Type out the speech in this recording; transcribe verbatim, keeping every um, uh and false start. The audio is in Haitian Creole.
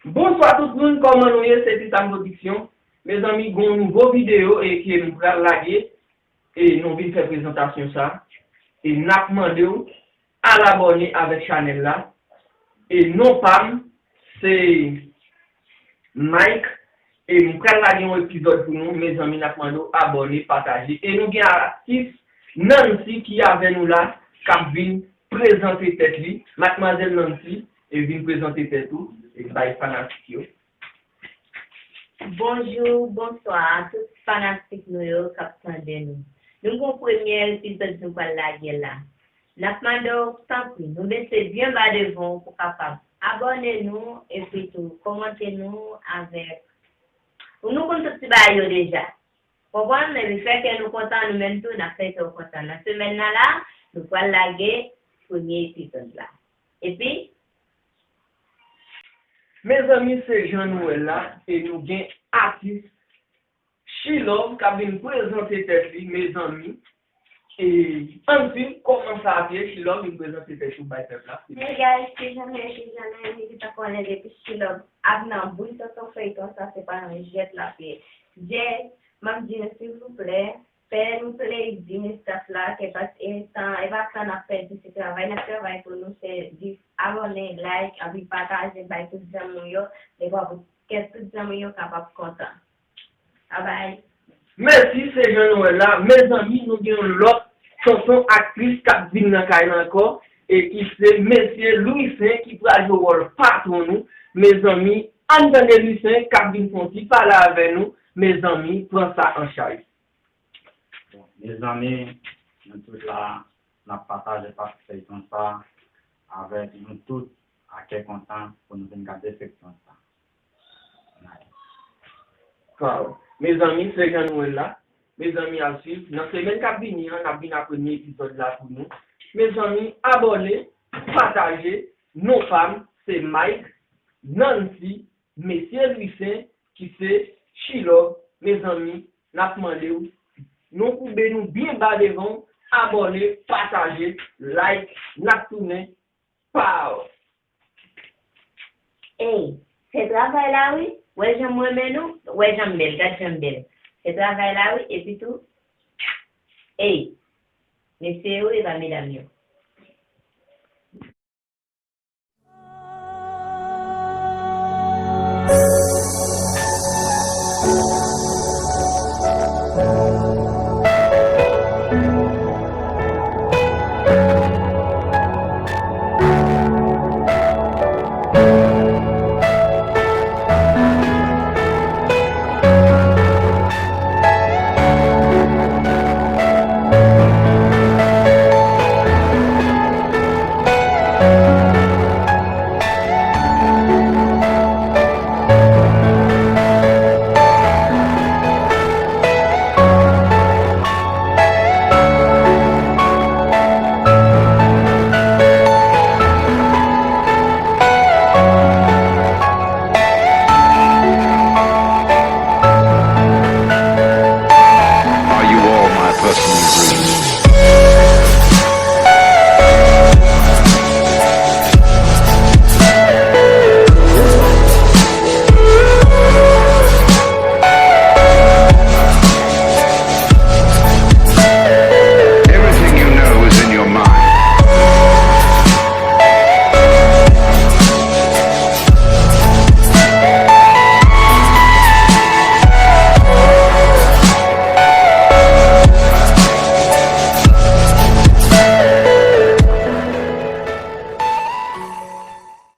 Bonswa tout moun, kòman nou ye? Se Titan Production. Mezanmi, gen yon nouvo videyo e ke m pral lage e nou vin fè prezantasyon sa. E n ap mande w al abòne avèk chanèl la. E non pa m, se Mike. E m pral lage yon epizòd pou nou, mezanmi, n ap mande w abòne, pataje. E nou gen atis Nancy ki avè nou la, k ap vin prezante tèt li. Madmwazèl Nancy, e vin prezante tèt ou, e bay fanatik yo. Bonjou, bonswa a tout fanatik nou yo k ap tande nou. Nou gon premye epizòd nou pral lage la. N ap mande w, tanpri, nou bese byen ba devan w pou kapab abòne nou epi tou kòmante nou avèk. Nou konn tout ti bagay yo deja. Konprann? Epi fè kè nou kontan, nou menm tou n ap fè kè w kontan. Nan semèn nan la, nou pral lage premye epizòd la. Epi. Mezanmi, se jan nou wè l la, e nou gen atis Chilove k ap vin prezante tèt li, mezanmi. E ann swiv kòman sa ap ye, Chilove vin prezante tèt ou bay pèp la. Hey guys, se Janèl, se Janèl, men ki ta konnen depi Chilove ap nan boul tonton feyton sa, se pa nan jwèt l ap ye. Jay, m ap di nou silvouplè, fè nou plezi, men staff la, ke paske e tan, e pa tan n ap pèdi, se travay n ap travay pou nou, se di abòne, like, anvi pataje, bay tout zanmi w yo, dekwa pou kè tout zanmi w yo kapab kontan. Babay. Mèsi, se jan nou wè l la. Mezanmi, nou gen yon lòt tonton aktris k ap vin nan kay la ankò, e ki se mesye Louissaint ki pral jwe wòl patwon nou. Mezanmi, ann tande Louissaint k ap vin fè yon ti pale avè nou. Mezanmi, pran sa an chaj. Bon, mezanmi, nou tout la, n ap pataje pati feyton sa avèk nou tout a kè kontan pou nou vin gade feyton sa. Wow. Mezanmi, se jan nou wè l la. Mezanmi, ap swiv. Nan semèn k ap vini an, n ap vin ak premye epizòd la pou nou. Mezanmi, abòne, pataje. Non pa m, se Mike, Nancy, mesye Louissaint, ki se Chilove. Mezanmi, n ap mande w, nou koube nou byen ba devan w, abòne, pataje, like, n ap tounen. Pow! Ey, se travay la wi. Wè jan m renmen nou, wè jan m bèl, gad jan m bèl. Se travay la wi, epi tou, ey, mesye yo e pa medam yo.